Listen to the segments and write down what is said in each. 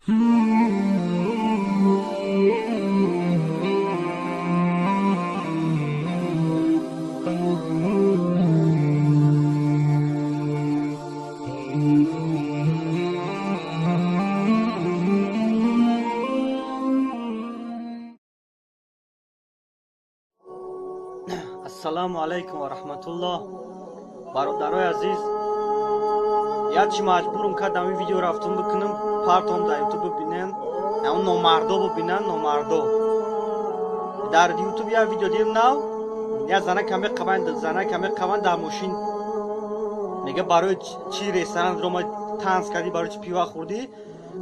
Ассалому алайкум ва раҳматуллоҳ. Бародарои азиз, як чи маҷбурум кардам ин видео рафтум бикунам, партом дар ютуб бибинем, он номардо бибинан, номардо. Дар ютуб як видео дидем нав, як зана каме қабан, зана каме қабан дар мошин мега барои чи ресторан рома танз кардӣ, барои чи пива хӯрдӣ?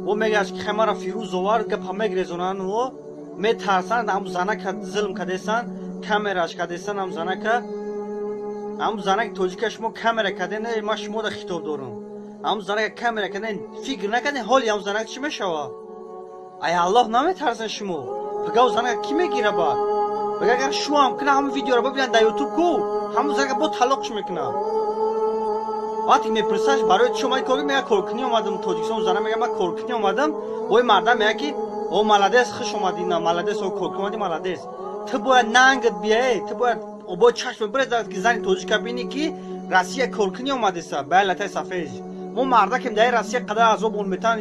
О мегаш ки хемара Фирӯз овард, гапа мегрезонанд о метарсанд, ам занака зулм кардесан, камераш кардесан, ам занака, ам занаки тоҷика шумо камера карден, ман шумода хитоб дорам. Ам занака камера карден, фикр накарден ҳоли ам занака чӣ мешава? Ай Аллоҳ наметарсен шумо. Пага занака ки мегира баъд? Пага агар шуам кина ҳамон видеоро бибинанд дар ютуб ку, ҳамон занака бо талоқш мекунад. Вақте мепурсаш барои чӣ омадӣ кор, мега коркунӣ омадам Тоҷикистон, зана мега ман коркунӣ омадам, бо мардам мега ки о молодец, хуш омадӣ, на молодец, о коркунӣ омадӣ, молодец. Ту бояд нангат биёй, ту бояд бо чашм бирезад ки зани тоҷика бинӣ ки Россия коркунӣ омадеса, ба латаи сафед. Мо мардакем дар Россия қадар азоб он метан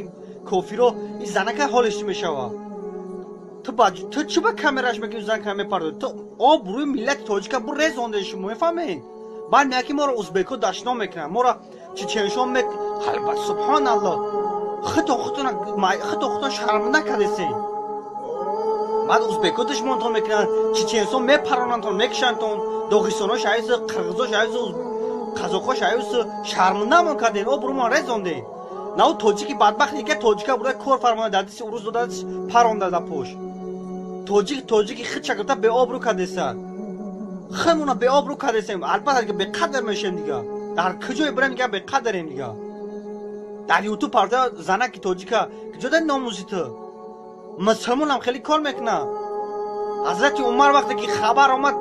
кофиро, ин занака ҳолиш чӣ мешава? Ту чӣ ба камераш мекунӣ, занака мепардоӣ? Ту обрӯи миллати тоҷика бурезонде шумо, мефаҳмед? Баъд мега ки моро узбекҳо дашном мекунанд, моро чеченшон мек... Албат, субҳоналлоҳ, худто худтон шарманда кардесед. Баъд узбекҳо душмонтон мекунанд, чеченсон мепаронандтон, мекушандтон, доғистоно шаҳиз, қирғизо шаҳиз, қазоқҳо шаҳиз, шармандамон кардед, обрӯмон резондед. На ӯ тоҷики бадбахт ки тоҷика бурда кор фармода, дар дасти урус дода паронда дар пош. Тоҷик тоҷики худша гирифта беобрӯ кардеса. Худмона беобрӯ кардесем, албатта дига беқадр мешем дига. Дар куҷое бирем дига беқадрем дига. Дар ютуб парда занаки тоҷика куҷо дар номуси ту? Мусулмонам хеле кор мекунад. Ҳазрати Умар вақте ки хабар омад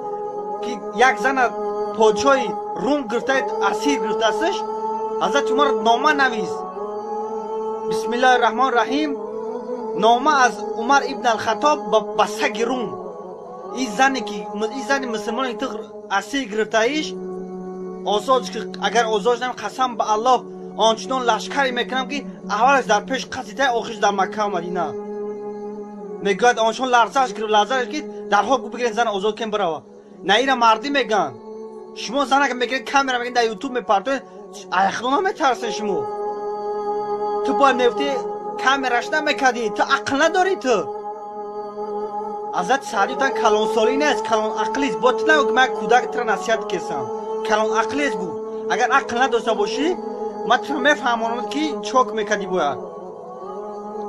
ки як зана подшоҳи Рум гирифта, асир гирифтаастш, Ҳазрати Умар нома навист. Бисмиллоҳи раҳмони раҳим, нома аз Умар ибн ал-Хаттоб ба саги Рум. Ин зане ки ин зани мусулмоне ту асир гирифтаиш, озод, агар озод шудам, қасам ба Аллоҳ, ончунон лашкаре мекунам ки аввалаш дар пеш қасида, охираш дар Макка ва Мадина. Мегӯяд оншон ларзаш гирифт, ларзаш ки дарҳол гу бигирен зана озод кун бирава. На ира мардӣ мегӯянд. Шумо занака мегиред камера мегиред дар ютуб мепартоед, ай худо наметарсен шумо. Ту бояд мегуфтӣ камераш намекардӣ, ту ақл надорӣ ту. Ҳазрати Саъдӣ гуфтанд калонсолӣ нест, калонақлист. Бо ту нагӯ ки ман кӯдак туро насиҳат кесам. Калонақлист гуфт. Агар ақл надошта бошӣ, ман туро мефаҳмонам ки чок мекардӣ бояд.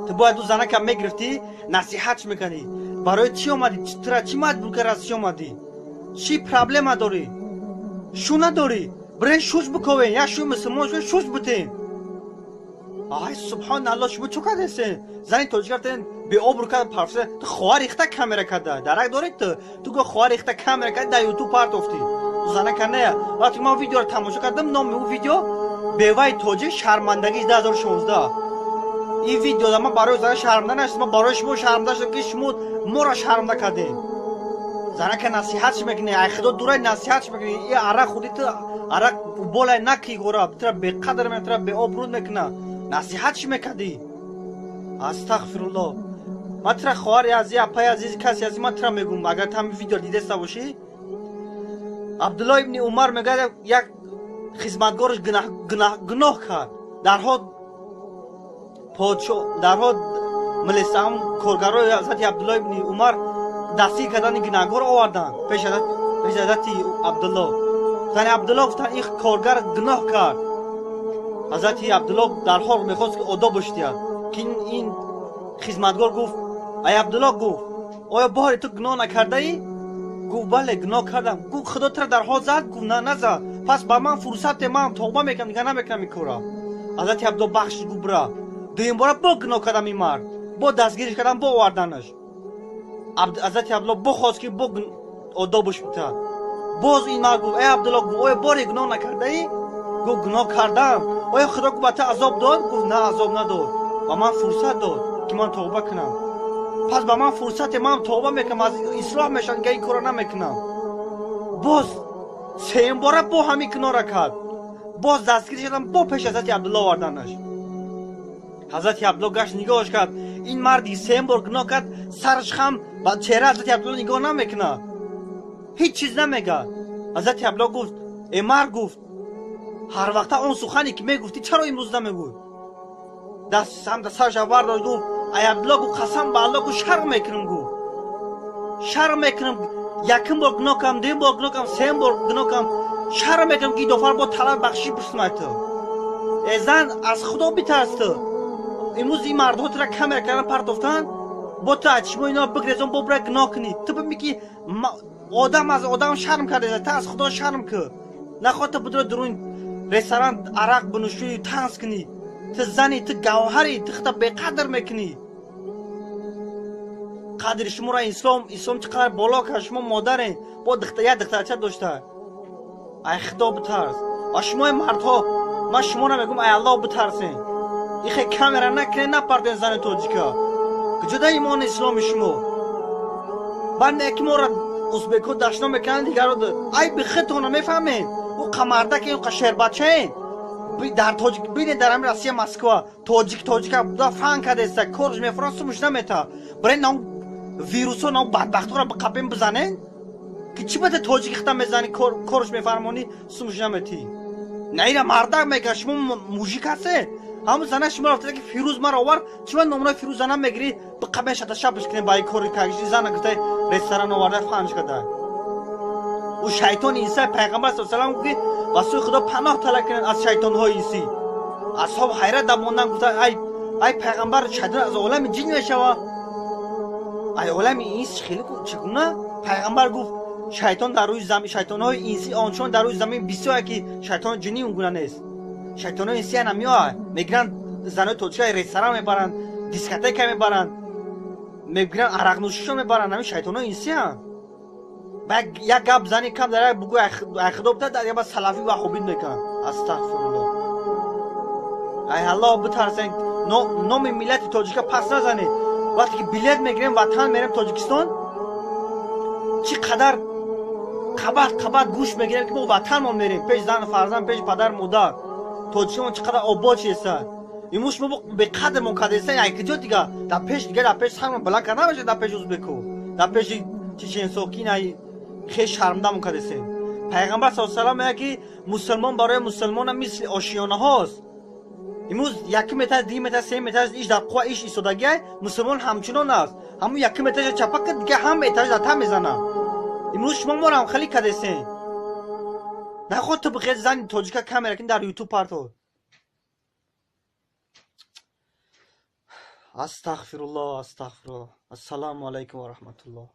Ту бояд ӯ занака мегирифтӣ, насиҳатш мекардӣ. Барои чӣ омадӣ? Тура чӣ маҷбур кард Россия омадӣ? Чӣ проблема дорӣ? Шу надорӣ? Бирен шуш биковен, як шӯи мусулмон шуш шуш битен. Ай субҳоналлоҳ, шумо чӣ кардесен? Зани тоҷика рафтен беобрӯ кард, парфса. Ту хоҳар ихта камера карда. Дарак дорӣ ту? Ту го хоҳар ихта камера карда дар ютуб партофтӣ. Занака не. Вақте ман видеоро тамошо кардам, номи ӯ видео беваи тоҷик шармандагии 2016. Ин видеода ман барои зана шарманда нашудам, ман барои шумо шарманда шудам ки шумо моро шарманда кардед. Занака насиҳатш мекунӣ, ай худо дурай насиҳатш мекунӣ. И арақ хӯрдӣ ту, арақ болай накӣ гора, тура беқадр мекунад, тура беобрӯ мекунад. Насиҳатш мекардӣ. Астағфируллоҳ. Ман тура хоҳари азиз, апаи азиз, каси азиз, ман тура мегӯм, агар ту ҳамин видео дидаста бошӣ, Абдуллоҳ ибни Умар мегӯяд як хизматгораш гуноҳ кард. Дарҳол подшоҳ, дарҳол милисам коргарои ҳазрати Абдуллоҳ ибни Умар дастгир кардани гунаҳгор оварданд пеш ҳазрати Абдуллоҳ. Гуфтанд Абдуллоҳ, гуфтанд ин коргар гуноҳ кард. Ҳазрати Абдуллоҳ дарҳол мехост ки одобаш диҳад, ки ин хизматгор гуфт: ай Абдуллоҳ, гуфт, оё бори ту гуноҳ накардаӣ? Гуфт бале, гуноҳ кардам. Гуфт худо тура дарҳол зад? Гуфт на, назад. Пас ба ман фурсат де, ман тавба мекунам, дигар намекунам ин корро. Ҳазрати Абдуллоҳ бахшид, гуфт бира. Дуюм бора бо гуноҳ кардам ин мард, бо дастгириш кардам, бо оварданаш. Ҳазрати Абдуллоҳ бохост ки бо одобаш битад. Боз ин мард гуфт: эй Абдуллоҳ, гуфт, оё боре гуноҳ накардаӣ? Гуфт гуноҳ кардам. Оё худо ба ту азоб дод? Гуфт на, азоб надод, ба ман фурсат дод. ки ман тавба кунам. Пас ба ман фурсате, ман тавба мекунам, аз ислоҳ мешавам, ки ин корро намекунам. Боз сеюм бора бо ҳамин гуноҳро кард. Боз дастгир шудам, бо пеш Ҳазрати Абдулло оварданаш. Ҳазрати Абдулло гашт нигоҳш кард. Ин марди сеюм бор гуноҳ кард, сараш хам ба чеҳра Ҳазрати Абдулло нигоҳ намекунад. Ҳеҷ чиз намегӯяд. Ҳазрати Абдулло гуфт: «Э мард, гуфт, ҳар вақта он сухане ки мегуфтӣ, чаро имрӯз намегӯй?» Даст самта сараш бардошт, гуфт: «Ай Абдулло, гуфт, қасам ба Алло, гуфт, шарм мекунам, гуфт, шарм мекунам. Якум бор гуноҳ кардам, дуюм бор гуноҳ кардам, сеюм бор гуноҳ кардам, шарм мекунам, ки дофар бо талаб бахшиш пурсам аз ту. Э зан, аз Худо битарс ту. Имрӯз ин мардҳо тура камера кардан партофтанд, бо ту аз чишмо ино бигрезон, бо бира гуноҳ кунӣ. Ту бибин, ки одам аз одам шарм карда, ту аз Худо шарм кун. Нахоҳ ту бидро дурун ресторан арақ бинӯшӣ, танс кунӣ. Ту зани, ту гавҳарӣ, ту худта беқадр мекунӣ. Қадри шуморо ислом чӣ қадар боло кард. Шумо модарен, бо як духтарча дошта. Ай Худо битарс. Ва шумои мардҳо, ман шуморо мегӯям, ай Аллоҳ битарсен. Ихе камера накунед, напартен зани тоҷика. Куҷода имони исломи шумо? Баъд не ки моро узбекҳо дашном мекунанд, дигаро айби худтонро мефаҳмед. Ӯ қамардаке, ӯ шербачаен. Дар тоҷик бинед, дар ҳамин Россия, Москва тоҷик тоҷика буда фан кардеста, корш мефуран, сумуш намета. Барои на вирусо, на бадбахтҳоро биқапем, бизанен, ки чӣ бада тоҷики хита мезанӣ, корш мефармонӣ, сумуш наметӣ. На ира мардак мега, шумо мужик ҳастед. Ҳамун зана шумо рафта ки Фирӯз маро овард, чӣ ман номунаи Фирӯз зана мегирӣ, биқапен, шата шабш кунем ба ин кори кагиши зана гуфта ресторан оварда фанш карда. Ӯ шайтони инса. Пайғамбар саллаллоҳу алайҳи васаллам гуфт, ки ба сӯи Худо паноҳ талаб кунед аз шайтонҳои инсӣ. Асҳоб ҳайрат дамондан, гуфта: Ай пайғамбар, шайтон аз олами ҷин мешава, ай олами инс хеле чӣ гуна?» Пайғамбар гуфт: «Шайтон дар рӯи замин, шайтонҳои инсӣ ончунон дар рӯи замин бисёре, ки шайтони ҷинӣ он гуна нест. Шайтонҳои инсӣ ана меояд, мегиранд занои тоҷика, ресторан мебаранд, дискотека мебаранд, мегиранд арақнӯшишон мебаранд. Ҳамин шайтонҳои инсианд. Як гап зани кам дар як бугӯ, ай Худо битарс, дар як салафӣ ваҳобит мекунанд. Астағфируллоҳ. Ай Аллоҳ битарсен, номи миллати тоҷика пас назанед. Вақте ки билет мегирем, ватан мерем, Тоҷикистон, чӣ қадар қабат қабат гӯш мегирем, ки мо ватанмон мерем, пеш зану фарзанд, пеш падару модар. Тоҷикистон чӣ қадар обод шеста. Имрӯз шумо беқадрмон кардаеста. Ай куҷо дига дар пеш, дига дар пеш сармон баланд карда намешавад, дар пеши узбеку, дар пеши чеченсо, ки ина хел шармдамон кардесем. Пайғамбар саллаллоҳу алайҳи васаллам мегӯяд, ки мусулмон барои мусулмона мисли ошиёнаҳост. Имрӯз якум этаж, дуюм этаж, сеюм этаж, иш дар қувва иш истодагиай, мусулмон ҳамчунон аст. Ҳамун якум этажа чапа кард, дига ҳама этаж дар та мезанад. Имрӯз шумо моро ҳам хеле кардесен. Нахоҳ ту бихез зани тоҷика камера кин, дар Ютуб парто. Астағфируллоҳ, астағфируллоҳ. Ассалому алайкум ва раҳматуллоҳ.